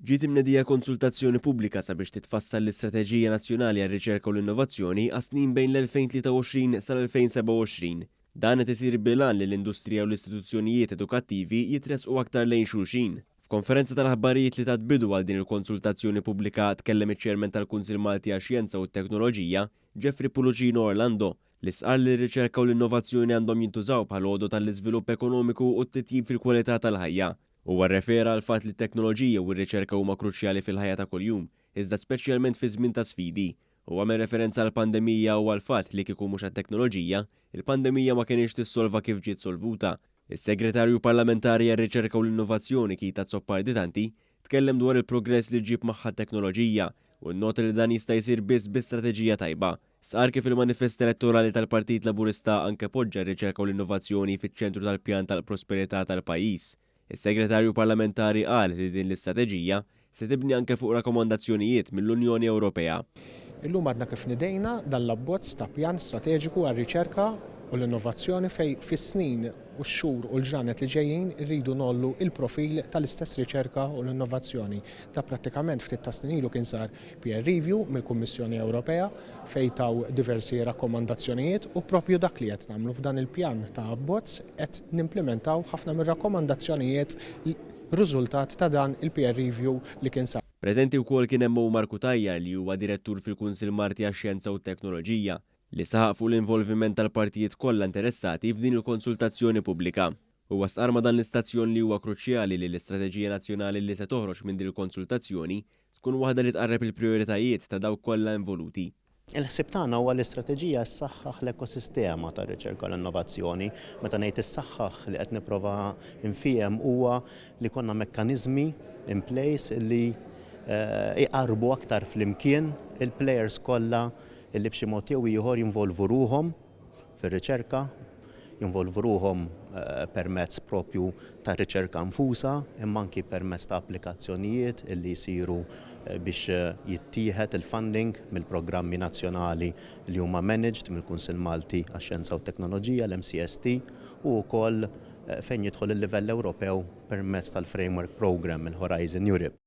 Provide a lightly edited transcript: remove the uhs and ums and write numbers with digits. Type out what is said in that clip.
Ġiet imnedija konsultazzjoni pubblika sabiex titfassal l-Istrateġija Nazzjonali għar-Riċerka u l-Innovazzjoni għas-snin bejn l-2023 sal-2027. Dan qed isir bil-għan li l-industrija u l-istituzzjonijiet edukattivi jitressqu aktar lejn xulxin. F'konferenza tal-aħbarijiet li tat bidu għal din il-konsultazzjoni pubblika tkellem iċ-Chairman tal-Kunsill Malti għax-Xjenza u t-Teknoloġija, Jeffrey Pullicino Orlando, li stqarr li r-riċerka u l-innovazzjoni għandhom jintużaw bħala għodod għall-iżvilupp ekonomiku u t-titjib fil-kwalità tal-ħajja. Huwa rrefera għall-fatt li t-teknoloġija u r-riċerka huma kruċjali fil-ħajja ta' kuljum, iżda speċjalment fi żmien ta' sfidi. Huwa għamel referenza għall-pandemija u għall-fatt li kieku mhux għat-teknoloġija, il-pandemija ma kinitx tissolva kif ġiet solvuta. Is-Segretarju Parlamentari għar-Riċerka u l-Innovazzjoni Keith Azzopardi Tanti tkellem dwar il-progress li ġġib magħha t-teknoloġija u nnota li dan jista' jsir biss bi strateġija tajba. Stqarr kif il-manifest elettorali tal-Partit Laburista anke poġġa r-riċerka u l-innovazzjoni fiċ-ċentru tal-pjan tal-prosperità tal-pajjiż. Is-Segretarju Parlamentari qal li din l-istrateġija se tibni anke fuq rakkomandazzjonijiet mill-Unjoni Ewropea. Illum għadna kif nidejna dan l-abbozz ta' pjan strateġiku għar-riċerka u l-innovazzjoni fejn fis-snin u x-xhur u l-ġranet li ġejjin irridu ngħollu l-profil tal-istess riċerka u l-innovazzjoni. Da prattikament ftit ta' snin ilu kien sar peer review mill-Kummissjoni Ewropea fejn taw diversi rakkomandazzjonijiet u propju dak li qed nagħmlu f'dan il-pjan ta' abbozz, qed nimplementaw ħafna mir-rakkomandazzjonijiet riżultat ta' dan il-peer review li kien sar. Preżenti wkoll kien hemm Omar Cutajar li huwa Direttur fil-Kunsill Malti għax-Xjenza u t-Teknoloġija, li saħaq fuq l-involviment tal-partijiet kollha interessati f'din il-konsultazzjoni pubblika. Huwa stqarr ma' dan l-istazzjon li huwa kruċjali li l-istrateġija nazzjonali li se toħroġ minn din il-konsultazzjoni tkun waħda li tqarreb il-prijoritajiet ta' dawk kollha involuti. Il-ħsieb tagħna huwa li strateġija ssaħħaħ l-ekosistema tar-riċerka u l-innovazzjoni. Meta ngħid issaħħaħ, li qed nipprova nfiehem huwa li jkollna mekkaniżmi in place li jqarrbu aktar flimkien il-players kollha li b'xi mod jew ieħor jinvolvu ruħhom fir-riċerka, jinvolvu ruħhom permezz propju tar-riċerka nfusha, imma anki permezz ta' applikazzjonijiet li jsiru biex jittieħed il-funding mill-programmi nazzjonali li huma managed mill-Kunsill Malti għax-Xjenza u t-Teknoloġija, l-MCST, u wkoll fejn jidħol il-livell Ewropew permezz tal-Framework Programme, il-Horizon Europe.